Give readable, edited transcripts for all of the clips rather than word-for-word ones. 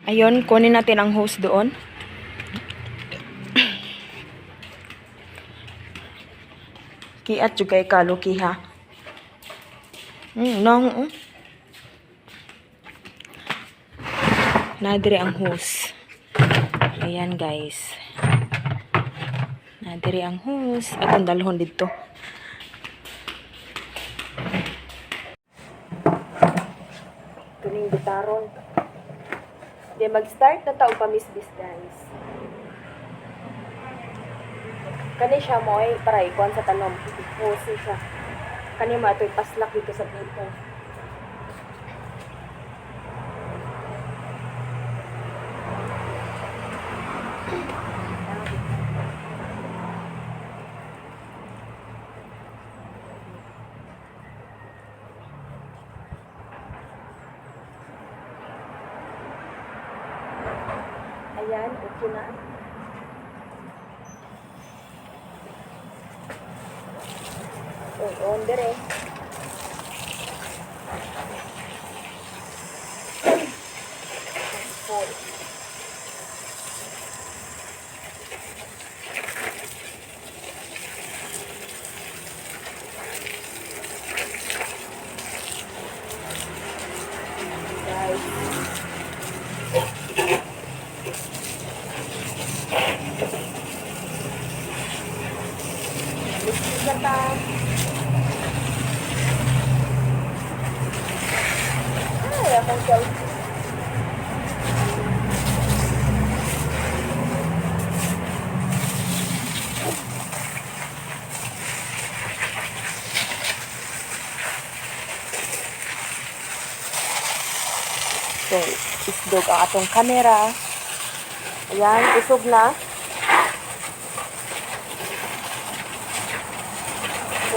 Ayun, kunin natin ang hose doon. Kiat juga kaluki ha. Nong. Nadire ang hose. Ayan, guys. Nadire ang hose. Atong dalhon dito. Tuning bitaron. Di mag-start na ta og pamisbis, guys. Kani siya mo ay para ikuan sa tanom. Hose siya. Kani mo atoy paslak dito sa dito. Ayan, okay na. Uy, on dire. Full. Guys. Bisita ta. Ay, akong selfie. So, isdog ang atong kamera. Ayan, usog na.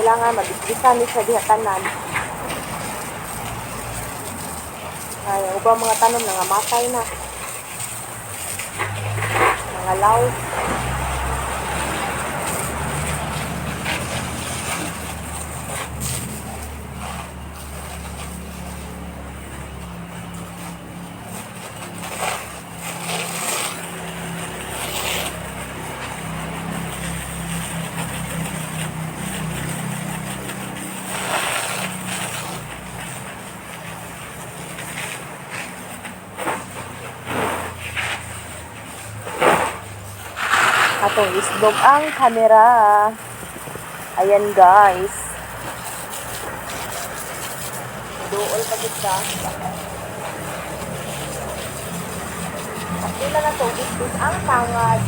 Kailangan mabisbisan ni siya diha tanan. Ay, ang ubang mga tanom nangamatay na. Mga law. Atong isdog ang kamera. Ayan, guys. Duol pa gid ka. Pila na to isdog ang tangad.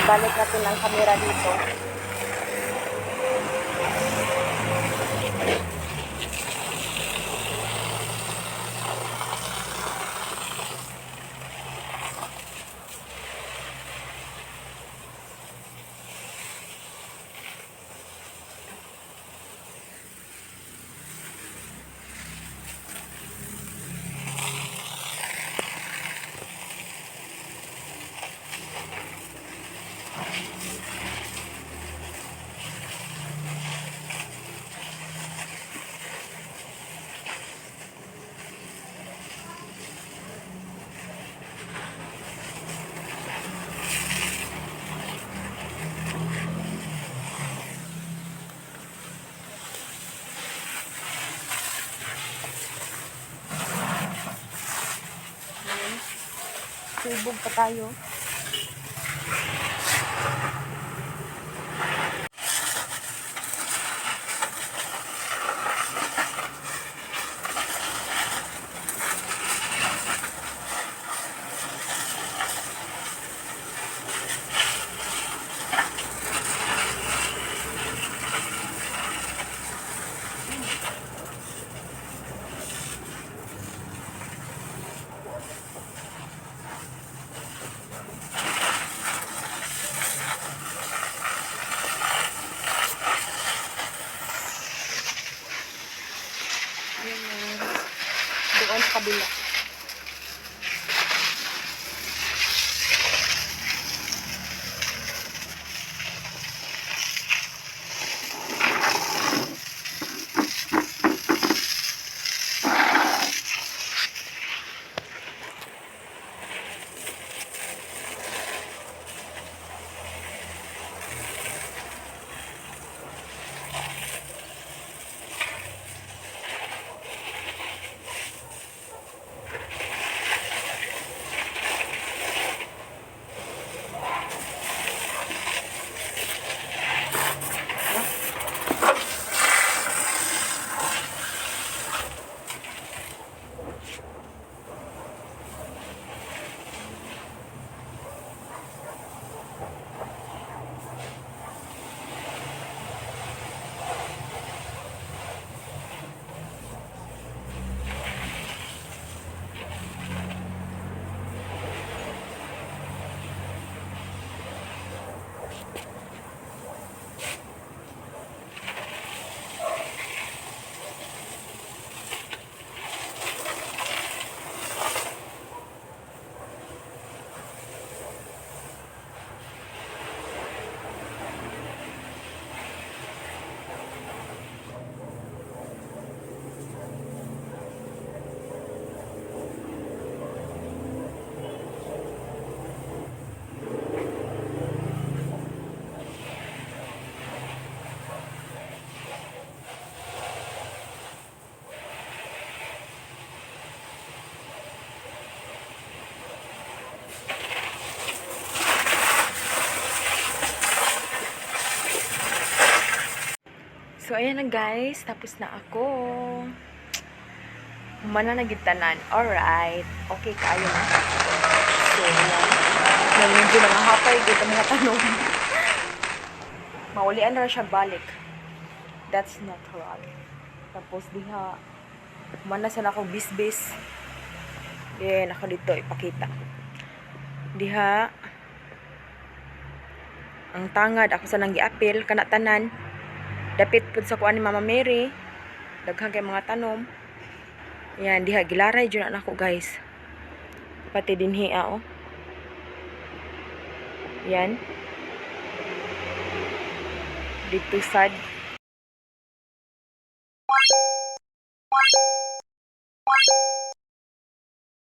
Ibalik natin ang camera dito. Subog pa tayo. Ayan na. Doon sa kabila. So, ayan na guys. Tapos na ako. Humana na gid tanan. Alright. Okay, kaayo na. So, ayan. Na medyo nangahapay gid ang mga tanom. Maulian ra siya balik. That's natural. Tapos diha, humana sa nako bisbis. Then, ako dito ipakita. Diha, ang tangad ako sa nang giapil kana tanan dapit pud sa kuan ni Mama Mary, daghan kay mga tanom. Yan diha, gilaray jud na nako guys, pati dinhi ah, oh yan dito sad.